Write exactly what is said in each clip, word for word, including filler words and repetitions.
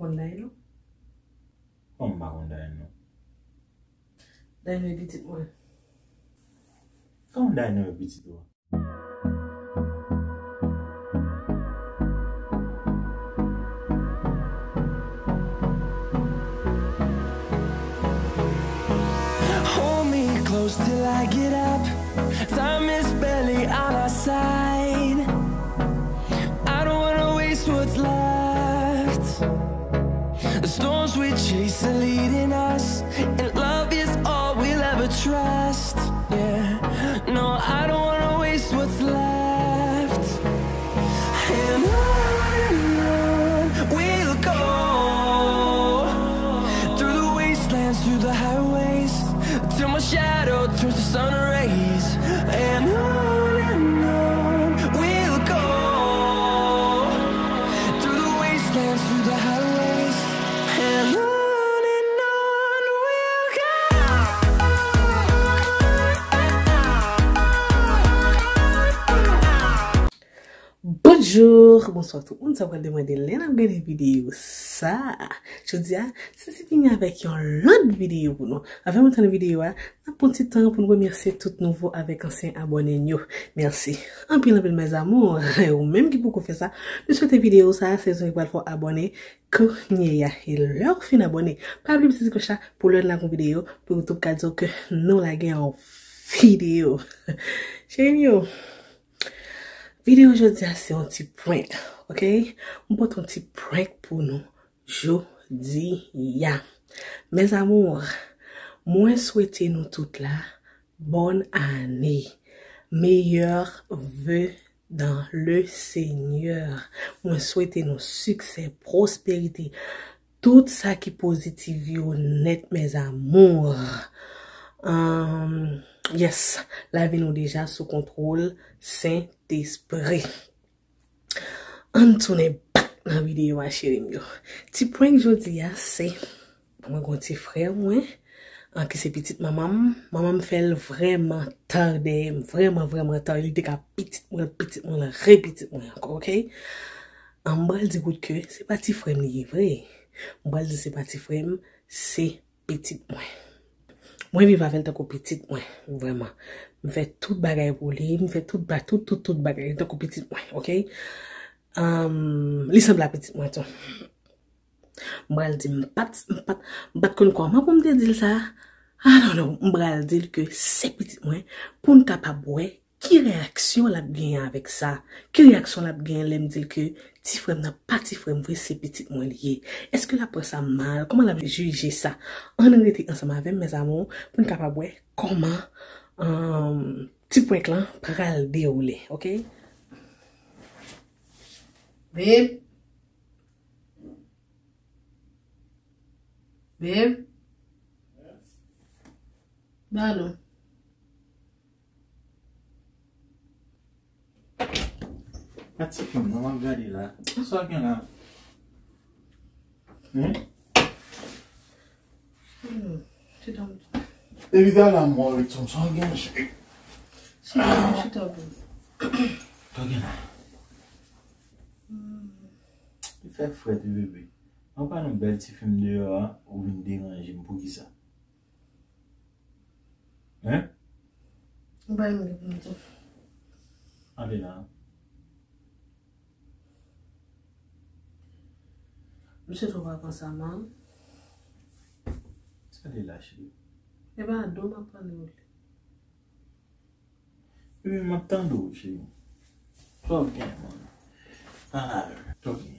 Konn Dayno? Kòman m pa konn Dayno? Dayno e pitit mwen. Kòman Dayno e pitit ou a? Hold me close till I get up. Time is barely on our side. I don't wanna waste what's left. The storms we chase are leading us, and love is all we'll ever trust. Yeah, no, I don't wanna waste what's left. And on and on we'll go, through the wastelands, through the highways, till my shadow turns to sun rays. And on and on we'll go, through the wastelands, through the highways, and on and on we'll go. Bonjou, bonswa tout moun sa pral demande lè n ap gade videyo sa. Jodi a, Sisi vini avèk yon lòt videyo pou nou. Avè mwen tann videyo a, n ap pran ti tan pou n remèsye tout nouvo avèk ansyen abòne n yo. Mèsi anpil anpil mes amours. Ou menm ki poko fè sa, nou swete videyo sa a se zon ki pral fè w abòne kounye a. E lè w fin abòne, pa bliye piti kloch la pou lè n lage yon videyo pou YouTube ka di w ke nou lage yon videyo. Cheri m yo, videyo jodi a se yon ti prank, ok? M pote yon ti prank pou nou jodi a. Mes amours, mwen swete nou tout la bòn ane. Meilleurs vœux dans le Seigneur. Mwen swete nou siksè, pwosperite, tout sa ki pozitif yo nèt mes amours. Ahn, yes, lavi nou deja sou kontwòl Sentespri. Ann tounen back nan videyo a cheri m yo. Ti prank jodi a se, mwen gon ti frè mwen, an ki se pitit manman m. Manman m fè l vrèman ta dèyè m, vrèman vrèman ta. Li te ka pitit mwen, pitit mwen, repitit mwen ankò, ok? An m pral di Goud ke se pa ti frè m li ye vre. M pral di se pa ti frè m, se pitit mwen. Mwen viv avè l tankou pitit mwen, vrèman. M fè tout bagay pou li, m fè tout ba tout tout tout bagay tankou pitit mwen, ok? Ahn, li sanble a pitit mwen tou. M pral di m pa t, m pa t, m pa t konn kòman pou m te di l sa. I don't know, m pral di l ke se pitit mwen pou n kapab wè ki reyaksyon l ap genyen avèk sa. Ki reyaksyon l ap genyen lè m di l ke ti frè m nan pa ti frè m vre, se pitit mwen li ye? Èske l ap pran sa mal? Kòman l ap jije sa? Ann rete ansanm avè m mes amours pou n kapab wè kòman, ahn, ti prank lan pral dewoule, ok? Babe. Babe. Ba nou. A ti fanm nan m ap gade la. Sa w gen la? Hein? Hmm, sit down. Evita la mò Rickson, sa w gen cheri? Sit down, sit down. Sa w gen la? Li fè frèt wi bebe. Mwen pa nan bèl ti fim deyò a, ou vin deranje m poukisa? Hein? Ou bay m li pou m tou. Ale la. M swete w pa pran sa mal. Sa li la cheri? E pa do m ap pale w li. Wi, m ap tande w cheri. Sa w gen man? Ala, sa w gen?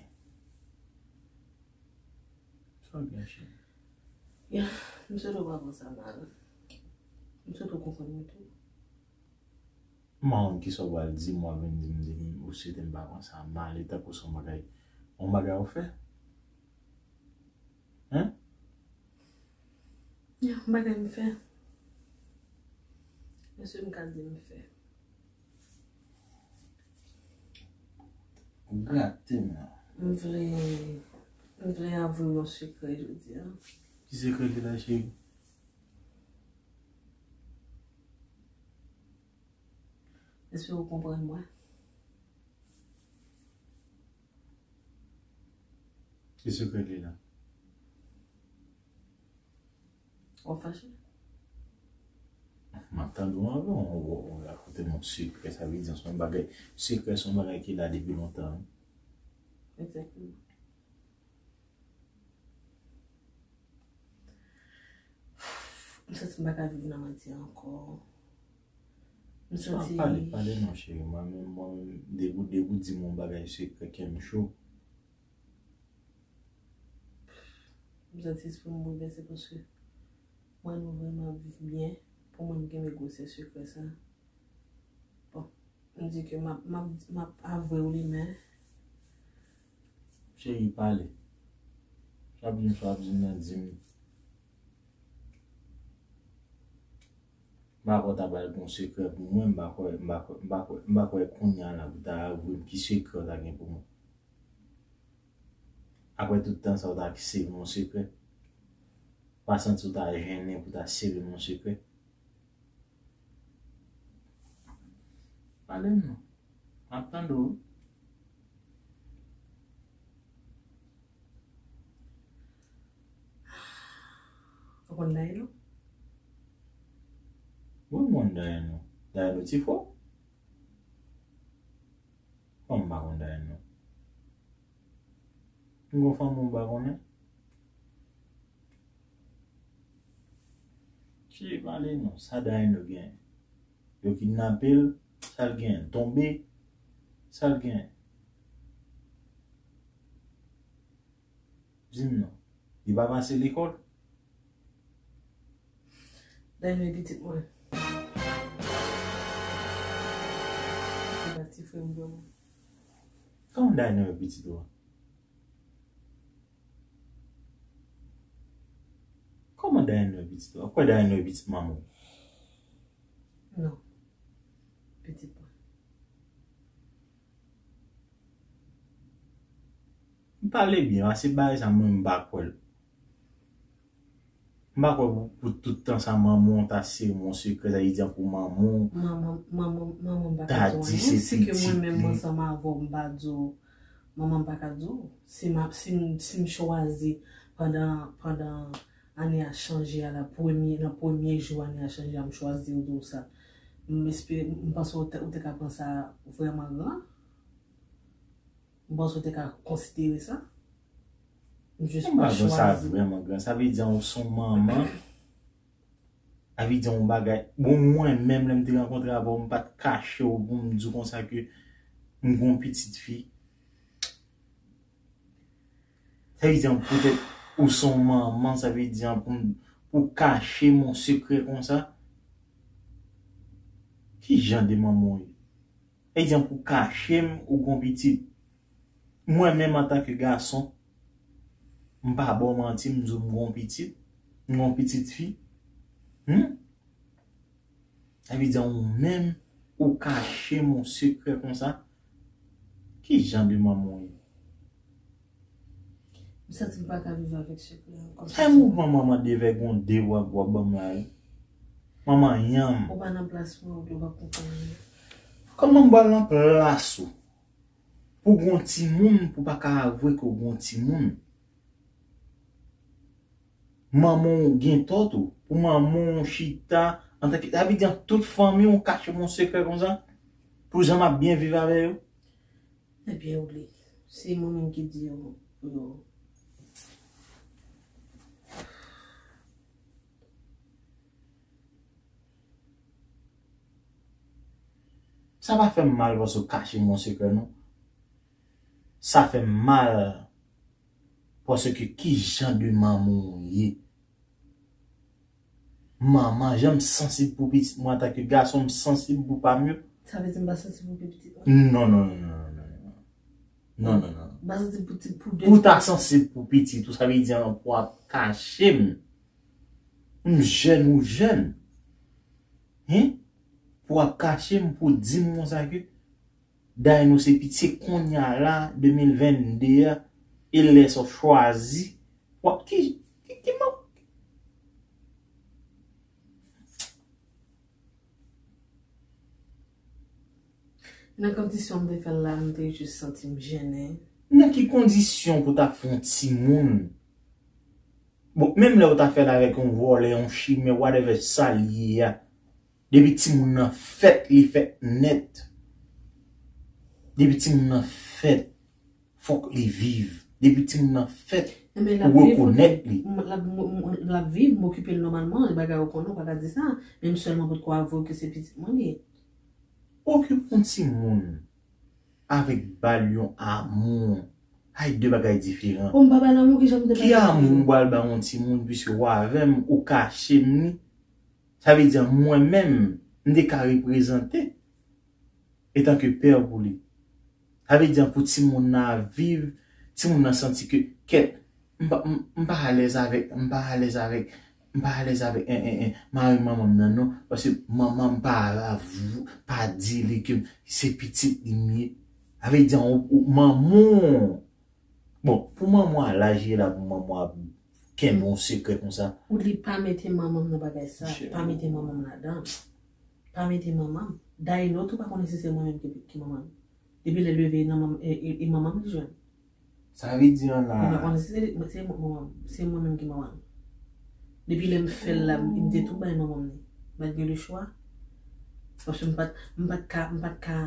Sa w gen cheri? Ya, m swete w pa pran sa mal. M swete w konprann mwen tou. M pa konn kisa w pral di m, w ap vin di m, di m ou swete m pa pran sa mal, e tankou se yon bagay, yon bagay ou fè. Hein? Ya, yon bagay m fè. Èske m ka di m fè? Ou gate m la. M vle, m vle avwe w yon sekrè jodi a. Ki sekrè ki la cheri? Èske w konprann mwen? Ki sekrè li la? W ap fache? M ap tande w anvan, w, w, w rakonte m yon sekrè, sa vle di se yon bagay, sekrè se yon bagay ki la depi lontan, wi. Egzakteman. M santi m pa ka viv nan manti ankò. M santi. Pale, pale non, cheri. Mwen menm, mwen menm, depi, depi w di m yon bagay sekrè, kè m cho. M santi espri m boulvèse paske mwen nou vrèman ap viv byen. Pou mwen, m kenbe gwosè sekrè sa. Bon, m di ke m ap, m ap, m ap avwe w li, men. Cheri, pale. Sa w ap di m, sa w ap di m nan, di m. M pa kwè w ta pral gen yon sekrè pou mwen, m pa kwè, m pa kwè, m pa kwè, m pa kwè kounye a la pou w ta avwe m ki sekrè w ta gen pou mwen. Apre tout tan sa, w ta sere m yon sekrè. W pa santi w ta jennen pou w ta sere m yon sekrè? Pale m non. M ap tande w wi. Ou konn Dayeno? Wi, m konn Dayeno. Dayeno ti fò? Kòman m pa konn Dayeno? M gon fanmi m pa konnen? Cheri, pale non, sa Dayeno gen? Yo kidnape l, sa l gen? Tonbe, sa l gen? Di m non. Li pa pase lekòl? Dayeno e pitit mwen. Li pa ti frè m vrèman. Kòman Dayeno e pitit ou a? Kòman Dayeno e pitit ou a? Ou kwè Dayeno e pitit manman w? Non. Pitit mwen. M pale byen, paske bagay sa mwen m pa kwè l. M pa kwè pou, pou tout tan sa manman w ta sere m yon sekrè, sa vle di pou manman w Manman, manman, manman m pa ka ta di w di anyen. Se pitit li. Si ke mwen menm ansanm avè w, m pa di w, manman m pa ka di w. Si m ap, si m, si m chwazi pandan, pandan ane a chanje a la, premye, nan premye jou ane a chanje a, m chwazi w di w sa. M espere, m panse w te, w te ka pran sa vrèman gran. M panse w te ka konsidere sa. M jis pa chwazi. M pa pran sa vrèman gran. Sa vle di ou se yon manman. Sa vle di yon bagay. Bon, mwen menm, lè m te rankontre avè w, m pa t kache w pou m di w konsa ke m gen yon pitit fi. Sa vle di poutèt ou se yon manman, sa vle di pou m, pou w kache m yon sekrè konsa. Ki jan de manman w ye? Sa vle di pou w kache m ou gen yon pitit. Mwen menm antanke gason, m pa ba w manti, m di w m gen yon pitit, m gen yon pitit fi. Hmm? Sa vle di ou menm, ou kache m yon sekrè konsa? Ki jan de manman w ye? M santi m pa ka viv avèk sekrè ankò. Sa e mouvman manman devègonde w ap, w ap ban m la wi. Manman yanm. Ou pa nan plas mwen, ou pa konprann mwen. Kòman m pral nan plas ou? Pou gon timoun, pou pa ka avwe ke w gon timoun. Manman w gen tò tou. Pou manman w chita, antanke, sa vle di tout fanmi w kache yon sekrè konsa? Pou jan m ap byen viv avè yo? Ebyen, ou li. Se mwen menm ki di yo pou yo. Sa pa fè m mal paske w kache m yon sekrè, non. Sa fè m mal paske ki jan de manman w ye? Manman, jan m sansib pou pitit mwen antanke gason, m sansib pou pa m yo. Sa vle di m pa sansib pou pitit mwen? Non, non, non, non, non, non, non. Non, non, non. M pa sansib pou ti, pou de. Pou w ta sansib pou pitit ou, sa vle di pou w ap kache m. M jèn ou jèn. Hein? Pou w ap kache m, pou w di m konsa ke Dayeno se pitit, se kounye a la, de mil vennde a, e lè sa w chwazi, w ap ki, ki, ki man-, Nan kondisyon m te fè l la, m te jis santi m jennen. Nan ki kondisyon pou ta fè yon timoun? Bon, menm lè ou ta fè l avèk yon vòlè, yon chimè, whatever sa l ye a, depi timoun nan fèt, li fèt nèt. Depi timoun nan fèt, fòk li viv. Depi timoun nan fèt, ou rekonèt li. L ap viv, m okipe l nòmalman, e bagay ou konnen, ou pa ka di sa. Men m sèlman potko avwe w ke se pitit mwen li ye. Okipe yon timoun avèk ba l yon amou. Ay, de bagay diferan. Ou m pa ba l amou, ki jan m te ba l amou? Ki amou m pral ba yon timoun, piske w avè m, ou kache m li? Sa vle di, mwen menm, m te ka reprezante etanke pè pou li. Sa vle di, pou timoun nan ap viv, timoun nan santi ke, kèt, m pa, m, m pa alèz avèk, m pa alèz avèk, m pa alèz avèk, en, en, en, mari manman m nan, non, paske manman m pa, pa di li ke se pitit li m ye. Sa vle di, ou, ou, manman w, bon, pou manman w a, laj li la pou manman w ap kenbe yon sekrè konsa. Ou di pa mete manman m nan bagay sa, pa mete manman m ladan. Pa mete manman m. Dayè, lòt ou pa konnen si se mwen menm ki, ki manman m. Depi lè leve, nan manm-, e, e, e manman m li jwenn. Sa vle di an la. Li pa konnen si se, se manman m, se mwen menm ki manman m. Depi lè m fè l la, m te tou bay manman m li. M pa t gen lechwa. Paske m pa t, m pa t ka, m pa t ka,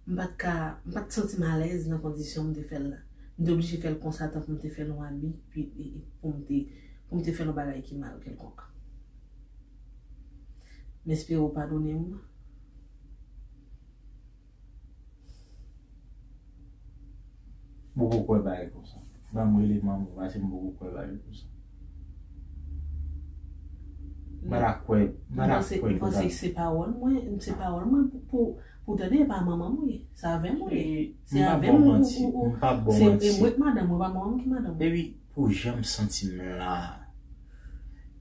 m pa t ka, m pa t santi m alèz nan kondisyon m te fè l la. M te oblije fè l konsa tankou m te fè l yon abi, pi, e, e, pou m te, pou m te fè l yon bagay ki mal kèlkonk. M espere w padone m. M poko kwè bagay konsa. Ban m rele manman w, paske m poko kwè bagay konsa. M pa ta kwè, m pa ta kwè. Ou panse, ou panse ke se pawòl mwen, se pawòl mwen pou, pou, pou tande, e pa manman m wi. Se avè m wi. Se avè m ou, ou, ou, m pa ban w manti. Se, e mwen k madanm ou, e pa manman m ki madanm ou. Epi, pou jan m santi m la,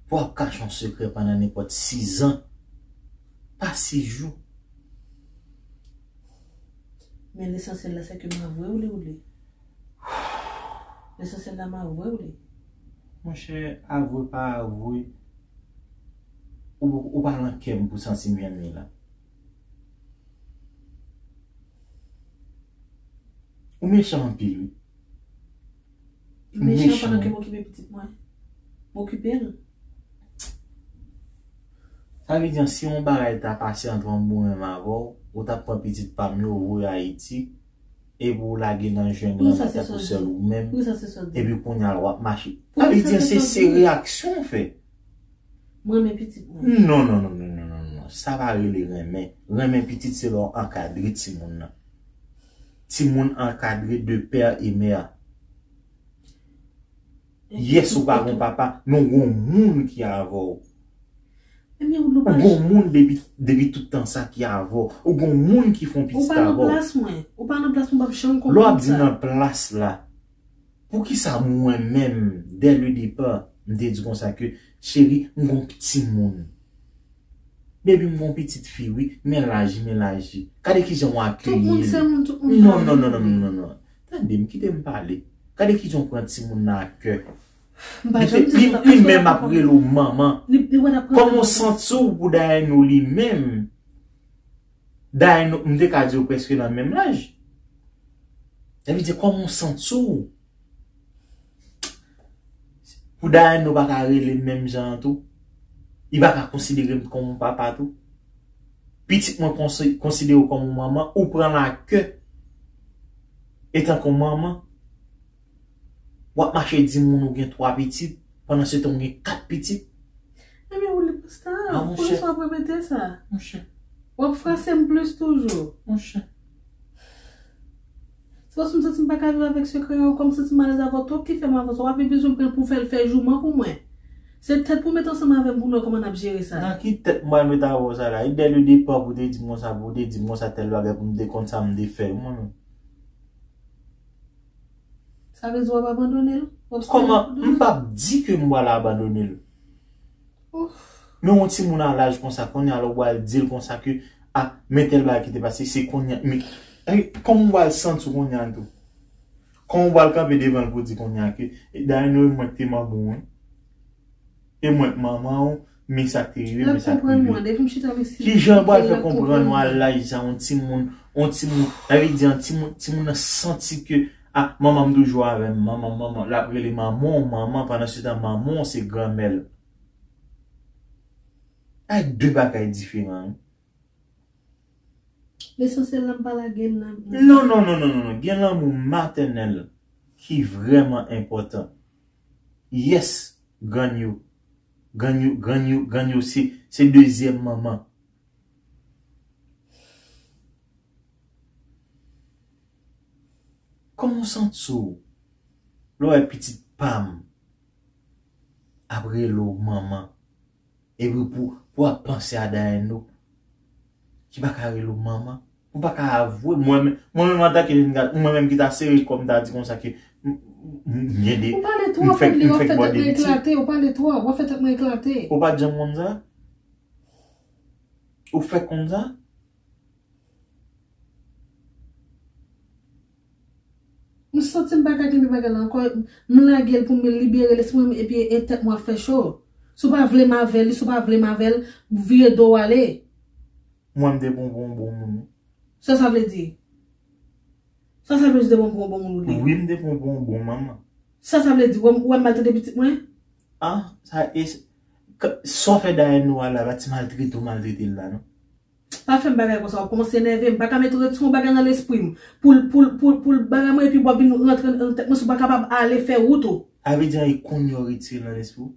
pou w ap kache yon sekrè pandan nenpòt sizan, pa sis jou. Men lesansyèl la, se ke m avwe w li, ou li. Lesansyèl la, m avwe w li. Monchè, avwe pa avwe, ou, ou pa nan kè m pou santi m jwenn li la. Ou mechan anpil, wi. Mechan pandan ke m okipe pitit mwen. M okipe l. Sa vle di, si yon bagay ta pase ant yon mwen avè w, ou t ap pran pitit pa m yo, voye Ayiti, epi w lage nan jeng lan, tankou sèl ou menm, epi kounye a w ap mache. Sa vle di, se, se reyaksyon w fè. M renmen pitit mwen. Non, non, non, non, non, non, non. Sa pa rele renmen. Renmen pitit se lè w ankadre timoun nan. Timoun ankadre de père et mère. Yes, ou pa gon papa, men ou gon moun ki avè w. Ou gon moun depi, depi tout tan sa ki avè w. Ou gon moun ki fè w pitit avè w. Ou pa nan plas mwen. Ou pa nan plas mwen, m p ap janm konprann sa. Lè w ap di nan plas la, poukisa mwen menm, dès le départ, m te di konsa ke, cheri, m gon timoun. Baby, m gon pitit fi, wi, men laj li, men laj li. Gade kijan w akeyi l. Tout moun se moun, tout moun pa moun. Non, non, non, non, non, non. Tande m, kite m pale. Gade kijan w pran timoun nan ak kè. M pa janm di sa. Li, li menm ap rele w manman. Kòman w santi w pou Dayano li menm? Dayano, m te ka di w prèske nan menm laj. Sa vle di, kòman w santi w? Pou Dayano pa ka rele m menm jan an tou. Li pa ka konsidere m kòm yon papa tou. Pitit mwen konsi-, konsidere w kòm yon manman, ou pran l a kè. Etanke yon manman, w ap mache di moun ou gen twa pitit, pandan se tan ou gen kat pitit. Ebyen, ou li pasta, poukisa w ap repete sa? Monchè. W ap frase m plis toujou. Monchè. Se paske m santi m pa ka viv avèk sekrè an, kòm m santi m alèz avè w twòp ki fè m avè w sa. W ap vin bezwen pran l pou fè l fè jouman pou mwen. Se tèt pou w met ansanm avè m pou nou wè kòman n ap jere sa. Nan ki tèt m pral met avè w sa la? E dès le départ pou w te di m konsa, pou w te di m konsa tèl bagay, pou m te konn sa m te fè, mwen menm. Sa vle di w ap abandone l? W ap sere l pou de jou? Kòman? M p ap di ke m pral abandone l. Men yon timoun a laj konsa, kounye a lè w pral di l konsa ke, a, men tèl bagay ki te pase, se kounye a, men, e, kòman w pral santi w kounye a tou? Kòman w pral kanpe devan l pou di kounye a ke, e, Dayano, e mwen k te manman w, wi. E mwen k manman w, men sa k te rive, men sa k rive. Kijan l pral fè konprann w a laj sa, yon timoun, yon timoun, sa vle di yon timoun, timoun nan santi ke, Ah, manman m toujou avè m, manman, manman. L ap rele manman w, manman, pandan se tan manman w se granmè l. Ay, de bagay diferan, wi. Lesansyèl la, m pa lage l nan. Non, non, non, non, non, non. Gen lanmou matènèl ki vrèman enpòtan. Yes, grann yo. Grann yo, grann yo, grann yo, se, se dezyèm manman. Kòman w santi w lè w wè pitit pa m ap rele w manman? Epi pou, pou w ap panse a Dayano ki pa ka rele w manman. Ou pa ka avwe. Mwen menm, mwen menm antanke jèn gason, mwen menm ki ta sere kò m ta di konsa ke m, m, m gen de, ou pale twòp, m fèk, Woodly, m w ap fèk fè tèt mwen eklate, ou pale twòp, w ap fè tèt mwen eklate. Ou pa t janm konn sa? Ou fèk konn sa? M santi m pa ka kenbe bagay la ankò. M lage l pou m libere lespri m epi e tèt mwen ap fè cho. Si w pa vle m avè li, si w pa vle m avè l, vire do w ale. Mwen, m te pran w pou yon bon moun. Sa sa vle di? Sa sa vle di te pran w pou yon bon moun, Woodly? Wi, m te pran w pou yon bon manman. Sa sa vle di? Ou wè m, ou wè m maltrete pitit mwen? Ah, sa e, sa w fè Dayano a la, pa ti maltrete w maltrete l la, non. Pa fè m bagay konsa, w ap kòmanse enève m. M pa ka mete w ret sou yon bagay nan lespri m. Pou l, pou l, pou l, pou l bagay mwen, epi w ap vin rantre nan tèt mwen, si w pa kapab ale fè wout ou. Sa vle di, e kounye a w retire l nan lespri w?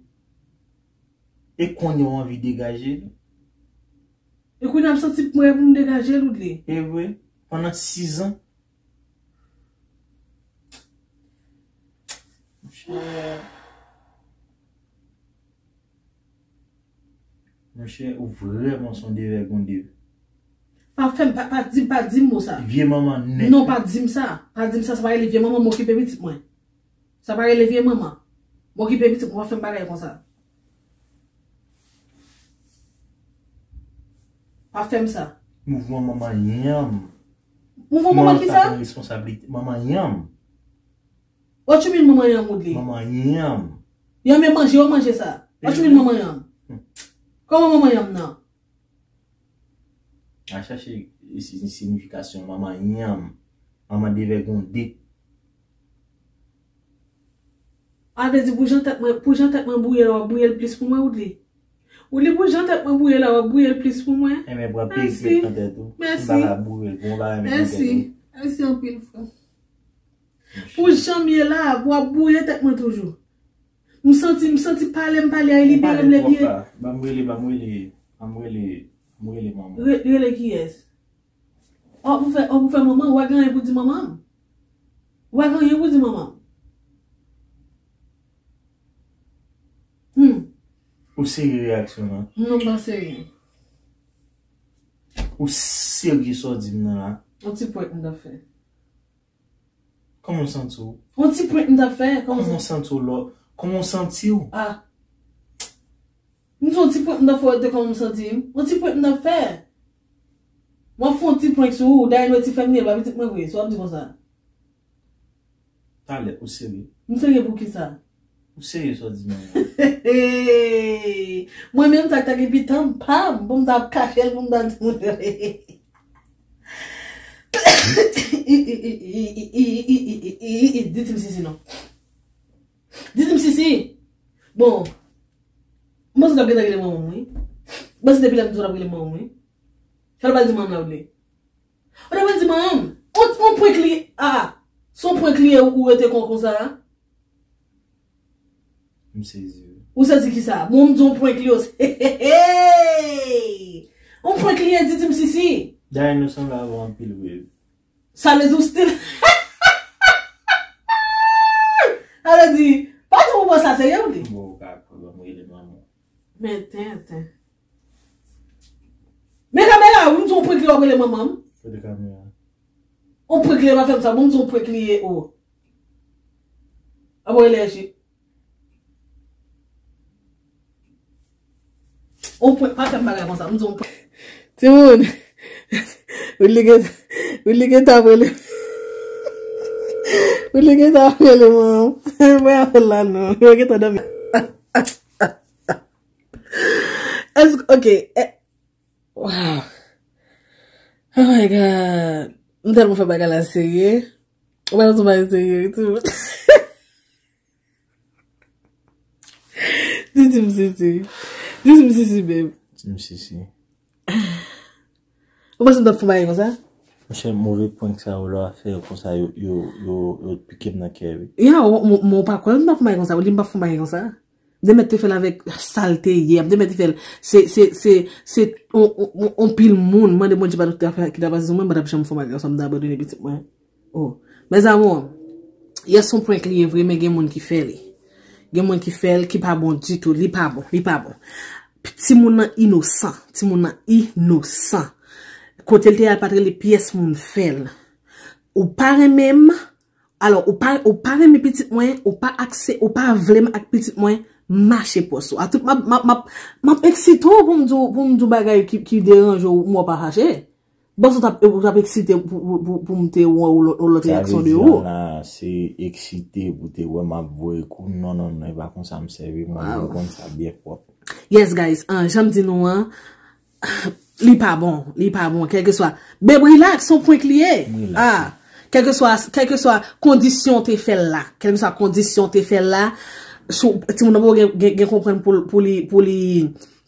E kounye a w anvi degaje l? E kounye a m santi m prè pou m degaje l, Woodly. E vre, pandan sizan. Monchè. Monchè, ou vrèman se yon devègonde. Pa fè m, pa, pa di, pa di m mo sa. Vye manman nèt. Non, pa di m sa. Pa di m sa, sa pa rele vye manman, m okipe pitit mwen. Sa pa rele vye manman. M okipe pitit mwen, pa fè m bagay konsa. Pa fè m sa. Mouvman manman yanm. Mouvman manman ki sa? Manman pa pran responsablite. Manman yanm. What you mean, manman yanm, Woodly? Manman yanm. Yanm e manje, yo manje sa. What you mean, manman yanm? Hmm. Kòman manman yanm nan? A chache si-, siyifikasyon manman yanm. Manman devègonde. A vle di pou jan tèt mwen, pou jan tèt mwen bouye la, w ap bouye l plis pou mwen, Woodly. Woodly, pou jan tèt mwen bouye la, w ap bouye l plis pou mwen. Enben, pran peyik met nan tèt ou. Mèsi. M pa ka bouye l pou mwen, pa ka met nan tèt ou. Mèsi. Mèsi anpil, frè. Pou jan m ye la, w ap bouye tèt mwen toujou. M santi, m santi pale m pale a libere m, libere. Ban m rele, ban m rele, ban m rele, ban m rele manman. Re-, rele kiyès? Ò, pou fè, ò, pou fè manman, w a gen anyen pou di manman m? W a gen anyen pou di manman m? Hmm. Ou serye reyaksyon an? Non, m pa serye. Ou serye sa w di m nan la? Yon ti prank m t ap fè. Kòman w santi w? Yon ti prank m t ap fè. Kòman w santi w lò? Kòman w santi w? Ah. M di yon ti prank m t ap fè, w te kòman m santi m? Yon ti prank m t ap fè. M ap fè yon ti prank sou ou, dayè nou ti fè m ye, pa pitit mwen vre, sa w ap di konsa? Talè, ou serye? M serye pou kisa? Ou serye sa w di menm? Mwen menm sa k ta gen pitan m pa m, pou m ta ap kache l, pou m ta di moun yo. Di ti m sisi non. Di ti m sisi. Bon, m panse w t ap gentan rele manman m, wi. M panse depi lè m di w w t ap rele manman m, wi. Sa w pral di manman m la, Woodly? Ou ta pral di manman m? On, on prank li, a, se on prank li ye ou rete kon, konsa a? M sezi, wi. Ou sezi kisa? Bon, m di on prank li yo. On prank li ye, di ti m sisi. Dayè nou sanble avè w anpil, wi. Sa vle di w still. Sa vle di, pa di w pran sa serye, Woodly. Bon, ou ka kwè, ban m rele manman. Men tenten. Men kamera, wi, m di w prank li w ap rele manman m. Kote kamera? On prank li ye, pa fè m sa, bon, m di w prank li ye, o. Ap rele enchi. On prank, pa fè m bagay konsa, m di w prank. Timoun, Woodly gen, Woodly gentan ap rele. Woodly gentan ap rele manman m. Mwen apèl la non. Mwen gentan dòmi. Èske, ok, eh, wow. Oh my God. M tèlman fè bagay la serye. Ou pa nan bagay serye wi, timoun. Di, di m sisi. Di, di m sisi, babe. Di m sisi. Ou panse m t ap fè yon bagay konsa? Monchè, move prank sa yo, lè w ap fè yo konsa, yo, yo, yo, yo pike m nan kè, wi. Ya, mwen, mwen, mwen pa kwè m t ap fè yon bagay konsa. Ou di m p ap fè yon bagay konsa? M te mèt te fè l avèk sa l te ye. M te mèt te fè l. Se, se, se, se on, on, on, on pil moun. Mande Bondye pa tout afè ki ta pase sou mwen, m pa t ap janm fè yon bagay konsa, m ta abandone pitit mwen. Oh. Mes amours, yes, se yon prank li ye vre, men gen moun ki fè li. Gen moun ki fè l, ki pa bon ditou. Li pa bon, li pa bon. Timoun nan inosan. Timoun nan inosan. Kote l te al pa t rele pyès moun fè l. Ou pa renmen m, alò, ou pa, ou pa renmen pitit mwen, ou pa akse, ou pa vle m ak pitit mwen, mache pòs ou. A tout, m ap, m ap, m ap, m ap eksite w pou m di w, pou m di w bagay ki, ki deranje w, mwen pa fache. Bon, ou t ap, ou t ap eksite pou, pou, pou, pou m te wè yon lòt, yon lòt reyaksyon de ou. Sa vle di la, se eksite pou te wè m ap voye kou. Non, non, non, e pa konsa m sèvi. Mwen, mwen konn sa byen pwòp. Yes, guys, an, jan m di nou an, li pa bon, li pa bon, kèlkeswa. Babe, relax, se yon prank li ye. Ah, kèlkeswa, kèlkeswa kondisyon te fè l la, kèlkeswa kondisyon te fè l la, sou, timoun nan poko gen, gen, gen konprann pou, pou li, pou li,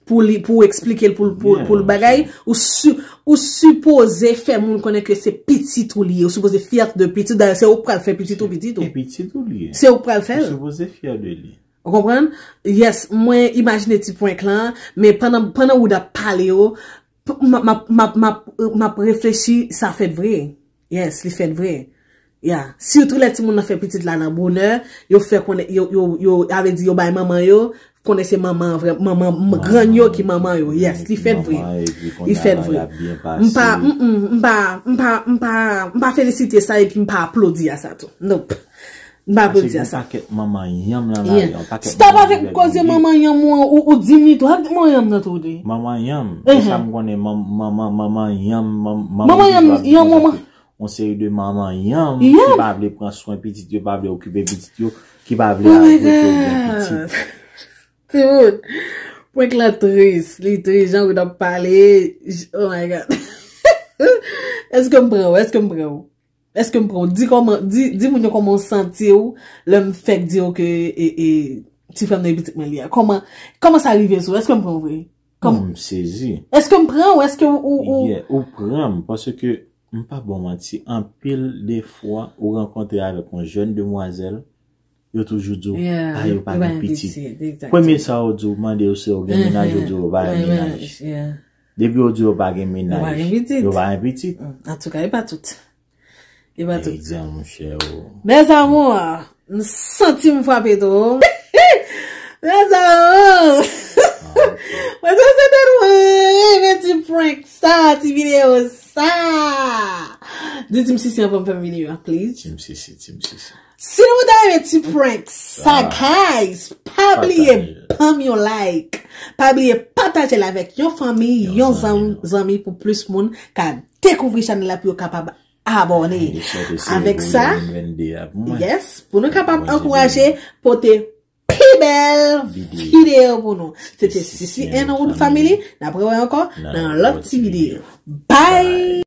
pou li, pou w eksplike l, pou, pou, pou l bagay, ou, si, ou sipoze fè moun konnen ke se pitit ou li ye, ou sipoze fyè de pitit, dayè se ou k pral fè pitit ou, pitit ou. Se pitit ou li ye. Se ou k pral fè l. Ou sipoze fyè de li. Ou konprann? Yes, mwen imajine ti prank lan, men pandan, pandan Wood ap pale yo, m ap, m ap, m ap, m ap, m ap reflechi, sa fèt vre. Yes, li fèt vre. Ya. Sitou lè timoun nan fè pitit la nan bonè, yo fè konnen, yo, yo, yo, sa vle di yo bay manman yo, konnen se manman vrè, manman, m-, grann yo ki manman yo. Yes, li fèt vre. Li fèt vre. M pa, mm, mm, m pa, m pa, m pa, m pa felisite sa epi m pa aplodi a sa tou. Nope. M pa aplodi a sa. Paske gen pakèt manman yanm nan lari a, yon pakèt. Stop avèk koze manman yanm ou, ou, ou di m li tou. Avèk manman yanm nan tou, wi. Manman yanm. E sa m konnen, man-, manman, manman yanm, man-, manman yanm, yanm, manman. Yon seri de manman yanm ki pa vle pran swen pitit yo, pa vle okipe pitit yo, ki pa vle admete yo gen pitit. Timoun, prank lan tris, li tris, jan Wood ap pale, j-, oh my God. Èske m pran w? Èske m pran w? Èske m pran w? Di kòman, di, di moun yo kòman w santi w lè m fèk di w ke, e, e, ti frè m nan e pitit mwen li a. Kòman, kòman sa rive sou w? Èske m pran w vre? Kòman? M sezi. Èske m pran w? Èske ou, ou, ou... Yeah, ou pran m, paske m pa ba w manti, anpil de fwa ou rankontre avèk yon jèn demwazèl, yo toujou di w, ah, yo pa gen pitit. Premye sa yo di w, mande yo si yo gen mennaj, yo di w yo pa gen mennaj. Depi yo di w yo pa gen mennaj, yo pa gen pitit. Antouka, e pa tout. E pa tout. Egzanp, monchè, o. Mes amours, m santi m frape tou. Mes amours. Mwen santi nou renmen ti prank sa, ti videyo sa. Di Team Sisi anvan m fèmen videyo a, please. Team Sisi, Team Sisi. Si nou ta renmen ti prank sa, guys, pa bliye ban m yon like. Pa bliye pataje l avèk yon fanmi, yon zanmi, zanmi pou plis moun ka dekouvri chanèl la pou yo kapab abòne. Avèk sa, yes, pou nou kapab ankouraje pote pi bèl videyo pou nou. Se te Sisi and Wood Family. N ap rewè ankò nan yon lòt ti videyo. Bye!